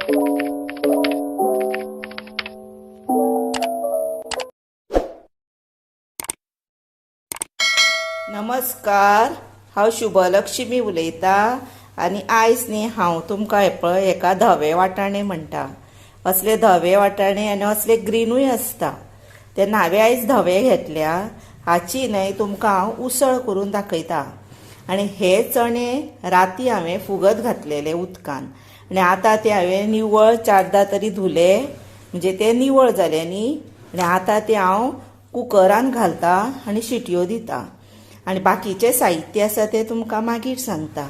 नमस्कार, हांव शुभलक्ष्मी उलयतां आनी आयज न्ही हांव तुमकां हे पळय हेका धवे वाटाणे म्हणटा. असले धवे वाटाणे आनी असले ग्रीनूय आसता. तेन्ना हांवें आयज धवे घेतल्या. हाची न्हय तुमकां हांव उसळ करून दाखयता. आनी हे चणे राती हांवें फुगत घातलेले उदकान आनी आतां ते हांवें निवळ चारदां तरी धुले, म्हणजे ते निवळ जाले न्ही. आनी आतां ते हांव कुकरान घालता आनी शिटयो दिता. आनी बाकीचें साहित्य आसा तें तुमकां मागीर सांगता.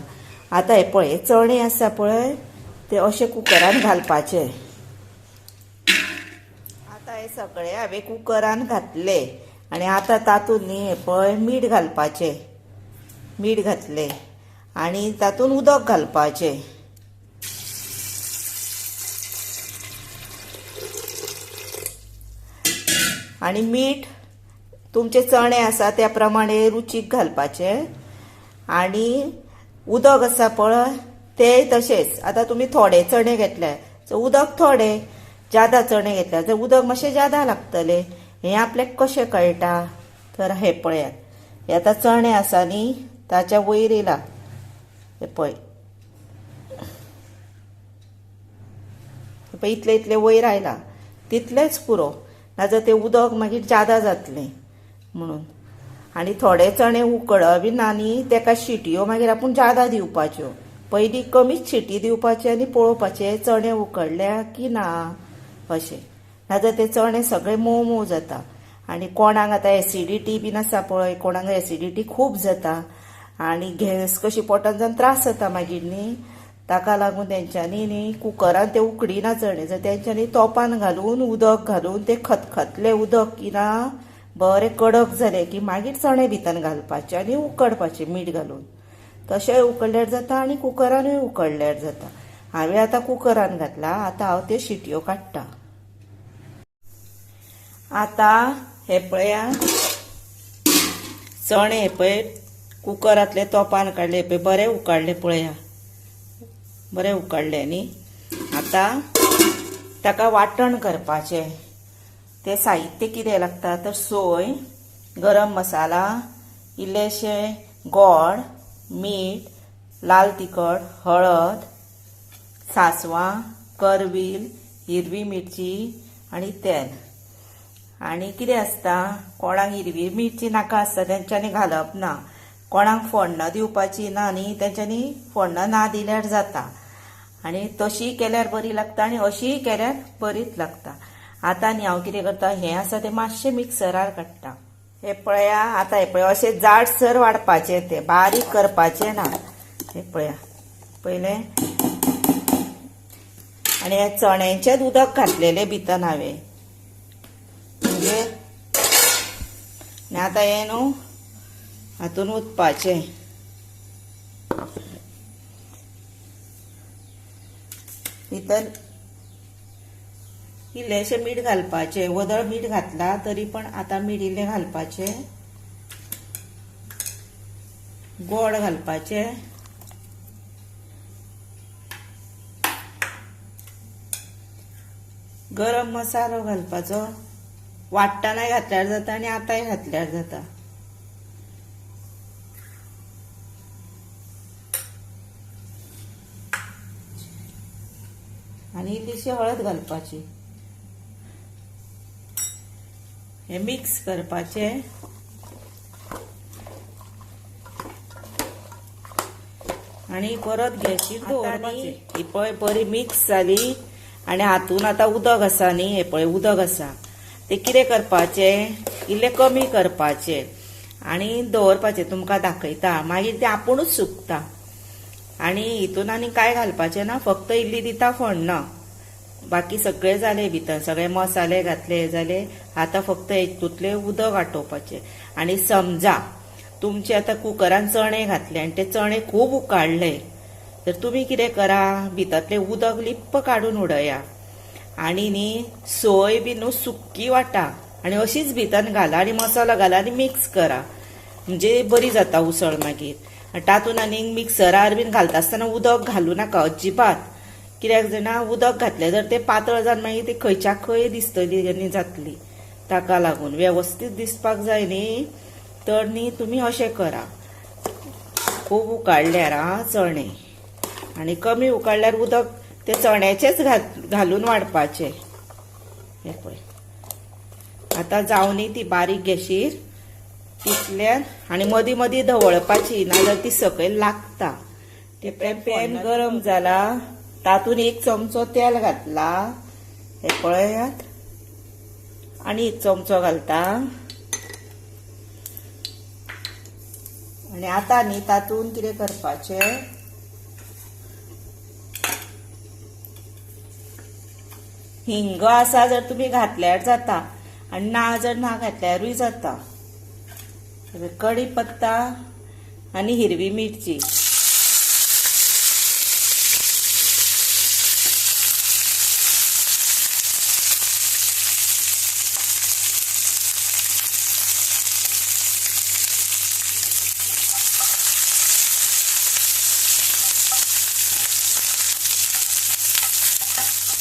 आतां हे पळय चणे आसा पळय ते अशे कुकरान घालपाचे. आतां हे सगळे हांवें कुकरान घातले आनी आतां तातूंत न्ही हे पळय मीठ घालपाचें. मीठ घातलें आनी तातूंत उदक घालपाचें. आनी मीठ तुमचे चणे आसा त्या प्रमाणे रुचीक घालपाचे. आनी उदक आसा पळय तेय तशेंच. आतां तुमी थोडे चणे घेतले सो उदक थोडे, जादा चणे घेतले जर उदक मातशें जादा लागतलें. हें आपल्याक कशें कळटा तर हे पळयात, हे आतां चणे आसा न्ही ताच्या वयर येयला हे पळय, पळय इतले इतले वयर आयला, तितलेंच पुरो, नाजाल्यार तें उदक मागीर जादा जातलें म्हणून. आनी थोडे चणे उकडप बी ना न्ही, तेका शिटयो मागीर आपूण जादा दिवपाच्यो. पयलीं कमीच शिटी दिवपाची आनी पळोवपाचे चणे उकडल्या की ना अशें, नाजाल्यार ते चणे सगळे मोव मोव जाता. आनी कोणाक आतां एसिडिटी बीन आसा पळय, कोणाक एसिडिटी खूब जाता आनी गॅस कशी पोटान जावन त्रास जाता मागीर न्ही, ताका लागून तेंच्यांनी न्ही कुकरान ते उकडीना चणे, जर तेंच्यांनी तोपान घालून उदक घालून ते खतखतले उदक की ना बरें कडक जालें की मागीर चणे भितर घालपाचे आनी उकडपाचे मीठ घालून. तशेंय उकडल्यार जाता आनी कुकरानूय उकडल्यार जाता. हांवें आतां कुकरान घातला, आतां हांव त्यो शिटयो काडटा. आतां हे पळया चणे हे पळय कुकरांतले तोपान काडले, पळय बरे उकडले, पळया बरे उकडले न्ही. आतां ताका वांटण करपाचें. तें साहित्य कितें लागता तर सोय, गरम मसाला, इल्लेशें गोड, मीठ, लाल तिखट, हळद, सांसवां, करवील, हिरवी मिरची आनी तेल. आनी कितें आसता, कोणाक हिरवी मिरची नाका आसता तेंच्यांनी घालप ना, कोणाक फोण्णां दिवपाची ना न्ही तेंच्यांनी फोण्णां ना दिल्यार जाता. आनी तशीय केल्यार बरी लागता आनी अशीय केल्यार बरीच लागता. आतां न्ही हांव कितें करता, हें आसा तें मातशें मिक्सरार काडटा. हें पळया आतां हे पळय अशें जाडसर वाडपाचें, तें बारीक करपाचें ना. हें पळया पयलें. आनी हें चण्यांचेंच उदक घातलेलें भितर हांवें, म्हणजे आनी आतां हें न्हू हातून ओतपाचें. भितर इल्लेशें मीठ घालपाचें, वदळ मीठ घातलां तरी पण आतां मीठ इल्लें घालपाचें, गोड घालपाचें, गरम मसालो घालपाचो. वांट्टनाय घातल्यार जाता आनी आतांय घातल्यार जाता. आनी इल्लीशी हळद घालपाची. हे मिक्स करपाचें. आनी परत गॅसीर दवरपाचें. ही पळय बरी मिक्स जाली. आनी हातून आतां उदक आसा न्ही, हें पळय उदक आसा, तें कितें करपाचें इल्लें कमी करपाचें आनी दवरपाचें. तुमकां दाखयता मागीर तें आपुणूच सुकता. आनी हितून आनी कांय घालपाचें ना, फक्त इल्ली दिता फोण्णां, बाकी सगळें जालें भितर, सगळे मसाले घातले जाले. आतां फक्त हितूंतलें उदक आटोवपाचें. आनी समजा तुमचे आतां कुकरान चणे घातले आनी ते चणे खूब उकाडले तर तुमी कितें करा, भितरलें उदक लिप्प काडून उडया आनी न्ही सोय बी न्हू सुक्की वाटा आनी अशीच भितर घाला आनी मसालो घाला आनी मिक्स करा, म्हणजे बरी जाता उसळ मागीर. तातूंत आनी मिक्सरार बीन घालता आसतना उदक घालूं नाका अजिबात. कित्याक जाणा उदक घातलें जर ते पातळ जावन मागीर ती खंयच्या खंय दिसतली आनी जातली. ताका लागून वेवस्थीत दिसपाक जाय न्ही तर न्ही तुमी अशें करा. खूब उकाडल्यार आं चणे, आनी कमी उकाडल्यार उदक ते चण्याचेच घालून वाडपाचें. हें पळय आतां जावनी ती बारीक गॅशीर तितल्यान, आनी मदीं मदीं धवळपाची, नाजाल्यार ती सकयल लागता. ते पॅन गरम जाला, तातूंत 1 चमचो तेल घातला, हे पळयात, आनी 1 चमचो घालता. आनी आतां न्ही तातूंत कितें करपाचें, हिंग आसा जर तुमी घातल्यार जाता, आनी ना जर ना घातल्यारूय जाता. कडी पत्ता आनी हिरवी मिरची.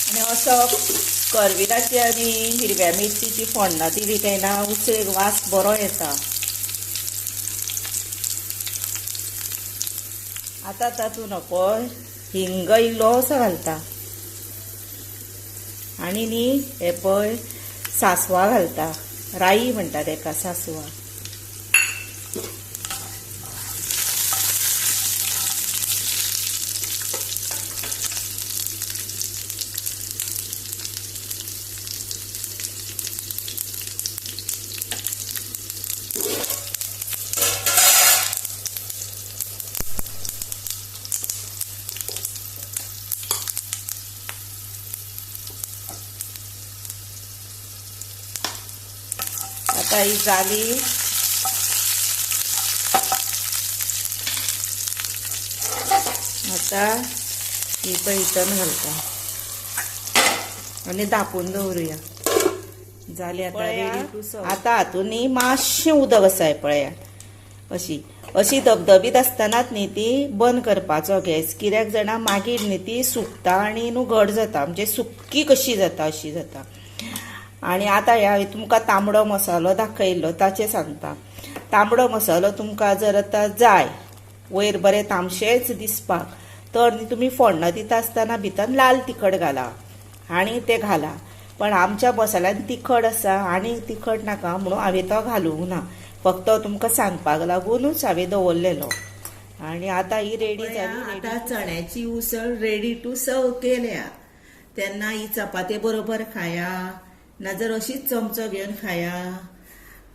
आनी असो करविलाची आनी हिरव्या मिरचीची फोडणां दिली काय ना उसळेक वास बरो येता. आतां तातूंत पळय हिंग इल्लोसो घालता, आनी न्ही हे पळय सासवां घालता, राई म्हणटा तेका, सासवां. आतां ही जाली. आतां ही पळय हितून घालता आनी धांपून दवरुया. जाली आतां रेडी टू सर्व. आतां हातूंत न्ही मातशें उदक आसा पळयात, अशी अशी धबधबीत आसतनाच न्ही ती बंद करपाचो गॅस, कित्याक जाणा मागीर न्ही ती सुकता आनी न्हू घट जाता, म्हणजे सुकी कशी जाता अशी जाता. आनी आतां ह्या तुमकां तांबडो मसालो दाखयल्लो ताचें सांगता. तांबडो मसालो तुमकां जर आतां जाय वयर बरें तांबशेंच दिसपाक तर न्ही तुमी फोडणां दिता आसतना भितर लाल तिखट घाला आनी तें घाला. पण आमच्या मसाल्यान तिखट आसा आनी तिखट नाका म्हणून हांवें तो घालूंक ना, फक्त तुमकां सांगपाक लागूनच हांवें दवरलेलो. आनी आतां ही रेडी जाली. आतां चण्याची उसळ रेडी टू सर्व केल्या. तेन्ना ही चपाते बरोबर खाया, नाजाल्यार अशीच चमचो घेवन खाया.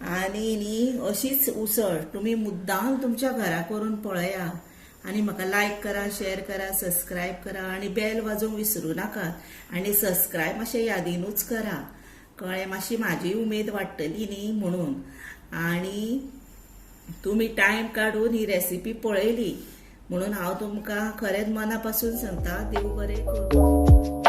आनी न्ही अशीच उसळ तुमी मुद्दाम तुमच्या घरा करून पळया. आनी म्हाका लायक करा, शेअर करा, सबस्क्रायब करा आनी बेल वाजोवंक विसरूं नाकात. आनी सबस्क्रायब मातशें यादीनूच करा, कळ्ळें, मातशी म्हाजी उमेद वाडटली न्ही म्हणून. आनी तुमी टायम काडून ही रेसिपी पळयली म्हणून हांव तुमकां खरेंच मना पासून सांगता, देव बरें करूं.